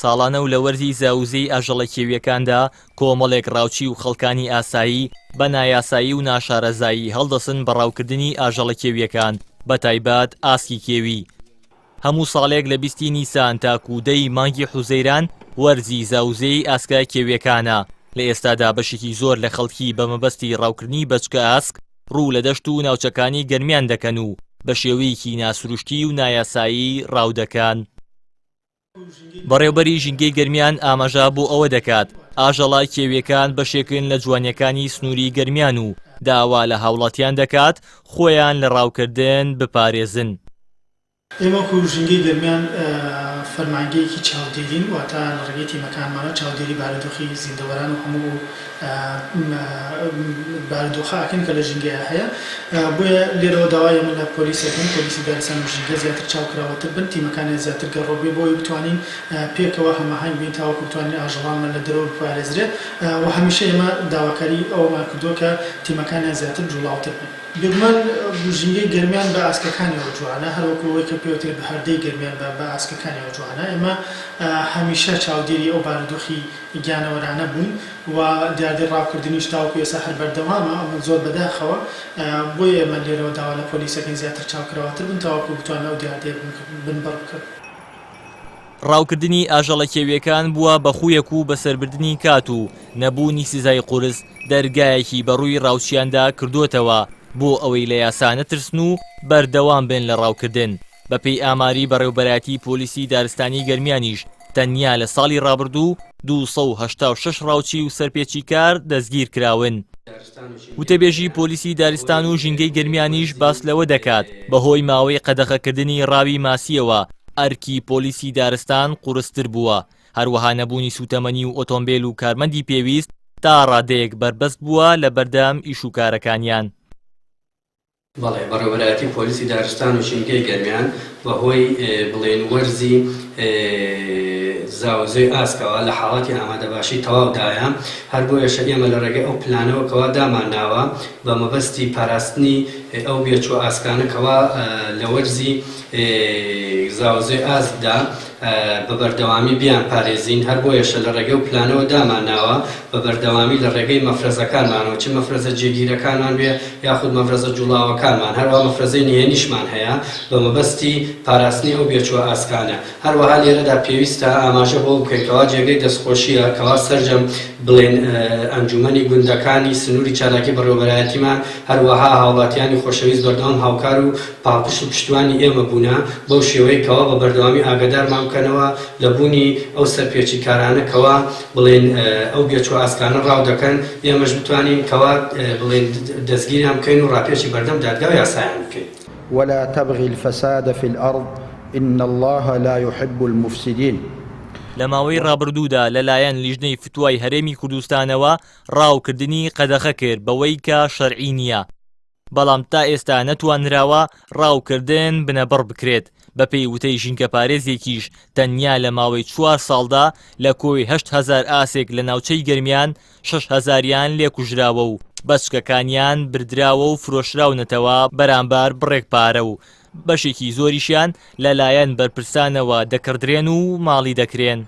ساڵانە و لە وەرزی زاوزێی ئاژەڵە کێوییەکاندا کۆمەڵێک ڕاوچی و خەڵکانی ئاسایی بە نایاسایی و ناشارەزایی هەڵدەسن بە ڕاوکردنی ئاژەڵە کێوییەکان بەتایبەت ئاسکی کێوی. هەموو ساڵێک لە بیستی نیسان تاکوو دە ی مانگی حوزەیران وەرزی زاوزێی ئاسکە کێوییەکانە، لە ئێستادا بەشێکی زۆر لە خەڵکی بە مەبەستی ڕاوکردنی بەچکە ئاسک ڕوو لە دەشت و ناوچەکانی گەرمیان دەکەن و بە شێوەیەکی ناسروشتی و نایاسایی ڕاو دەکەن. بەڕێوبەری ژینگەی گەرمیان ئاماژە بۆ ئەوە دەکات، ئاژەڵە کێوییەکان بەشێکن لە جوانییەکانی سنووری گەرمیان و داوا لە هاوڵاتیان دەکات خۆیان لە ڕاوکردن بپارێزن. ئێمە وەکو ژینگەی گەرمیان فەرمانگەیەکی چاودێرین، واتە لە ڕێگەی تیمەکانمانەوە چاودێری بارودۆخی زیندەوەران و هەموو ئەو بارودۆخە ئەکەین کە لە ژینگەیا هەیە، بۆیە لێرەوە داوای ئێمە لە پۆلیس ئەکەین، پۆلیسی دارستان و ژینگە زیاتر چاوکراوەتر بن، تیمەکانیان زیاتر گەڕۆک بێ بۆ ئەوەی بتوانین پێکەوە هەماهەنگ بین تاوەکو بتوانین ئاژەڵانمان لە دەرەوە بپارێزرێ و هەمیشە ئێمە داواکاری ئەوەمان کردووە کە تیمەکانیان زیاتر جوڵاوتر بن. بێگومان ژینگەی گەرمیان بە ئاسکەکانیەوە جوانە، هەر وەکو ئەوەی کە پێوترێ بەهەردەی گەرمیان بە بە ئاسکەکانیەوە جوانە، ئێمە هەمیشە چاودێری ئەو بارودۆخی گیانەوەرانە بووین و دیاردەی ڕاوکردنیش تاوەکو ئێستا هەر بەردەوامە، ئەمە زۆر بەداخەوە، بۆیە ئێمە لێرەوە داوا لە پۆلیس ئەکەین زیاتر چاوکراوەتر بن تاوەکو بتوانن ئەو دیاردەیە بنبڕ بکەن. ڕاوکردنی ئاژەڵە کێوییەکان بووە بە خوویەک و بەسەربردنی کات و نەبوونی سزای قورس دەرگایەکی بەڕووی ڕاوچیاندا کردۆتەوە بۆ ئەوەی لە یاسا نەترسن و بەردەوام بن لە ڕاوکردن. بەپێی ئاماری بەڕێوبەرایەتی پۆلیسی دارستانی گەرمیانیش تەنیا لە ساڵی ڕابردوو 286 ڕاوچی و سەرپێچیکار دەستگیرکراون. وتەبێژی پۆلیسی دارستان و ژینگەی گەرمیانیش باس لەوە دەکات، بەهۆی ماوەی قەدەغەکردنی ڕاوی ماسییەوە ئەرکی پۆلیسی دارستان قورستر بووە، هەروەها نەبوونی سووتەمەنی و ئۆتۆمبێل و کارمەندی پێویست تا ڕادەیەک بەربەست بووە لەبەردەم ئیشوکارەکانیان. بەڵێ، بەڕێوەبەرایەتی پۆلیسی دارستان و ژینگەی گەرمیان بەهۆی بڵێین وەرزی زاوزێی ئاسکەوە لە حاڵەتی ئامادەباشی تەواو دایە، هەر بۆیەشە ئێمە لە ڕێگەی ئەو پلانەوە کەوا دامانناوە بە مەبەستی پاراستنی ئەو بێچووە ئاسکانە کەوا لە وەرزی زاوزێی ئاسکدا بە بەردەوامی بیانپارێزین، هەر بۆیەشە لە ڕێگەی ئەو پلانەوە دامانناوە بە بەردەوامی لە ڕێگەی مەفرەزەکانمانەوە چ مەفرەزە جێگیرەکانمان بێ یاخود مەفرەزە جوڵاوەکانمان، هەروەها مەفرەزەی نهێنیشمان هەیە بە مەبەستی پاراستنی ئەو بێچووە ئاسکانە. هەروەها لێرەدا پێویستە ئاماژە بەوە بکەین کەوا جێگەی دەستخۆشییە کەوا سەرجەم بڵێن ئەنجومەنی گوندەکانی سنووری چالاکی بەڕێوەبەرایەتیمان هەروەها هاوڵاتیانی خۆشەویست بەردەوام هاوکار و پاڵپشت و پشتیوانی ئێمە بوونە بەو شێوەیە کەوا بە بەردەوامی ئاگادارمان بکەنەوە لە بوونی ئەو سەرپێچیکارانە کەوا بڵێین ئەو بێچووە ئاسکانە ڕاو دەکەن ئێمەش بتوانین کەوا بڵێین دەستگیریان بکەین و ڕاپێچی بەردەم دادگا و یاسایان بکەین. ولا تبغ الفساد فی الارض ان اللە لا یحب المفسدین. لە ماوەی ڕابردوودا لەلایەن لیژنەی فتوای هەرێمی کوردستانەوە ڕاوکردنی قەدەغە کرد بەوەی کە شەرعی نییە، بەڵام تا ئێستا نەتوانراوە ڕاوکردن بنەبڕ بکرێت، بەپێی وتەی ژینگەپارێزێکیش تەنیا لە ماوەی چوار ساڵدا لە کۆی 8000 ئاسێک لە ناوچەی گەرمیان 6 هەزاریان لێکوژراوە و بەچکەکانیان بردراوە و فرۆشراونەتەوە بەرامبەر بڕێک پارە و بەشێکی زۆریشیان لەلایەن بەرپرسانەوە دەکڕدرێن و ماڵی دەکرێن.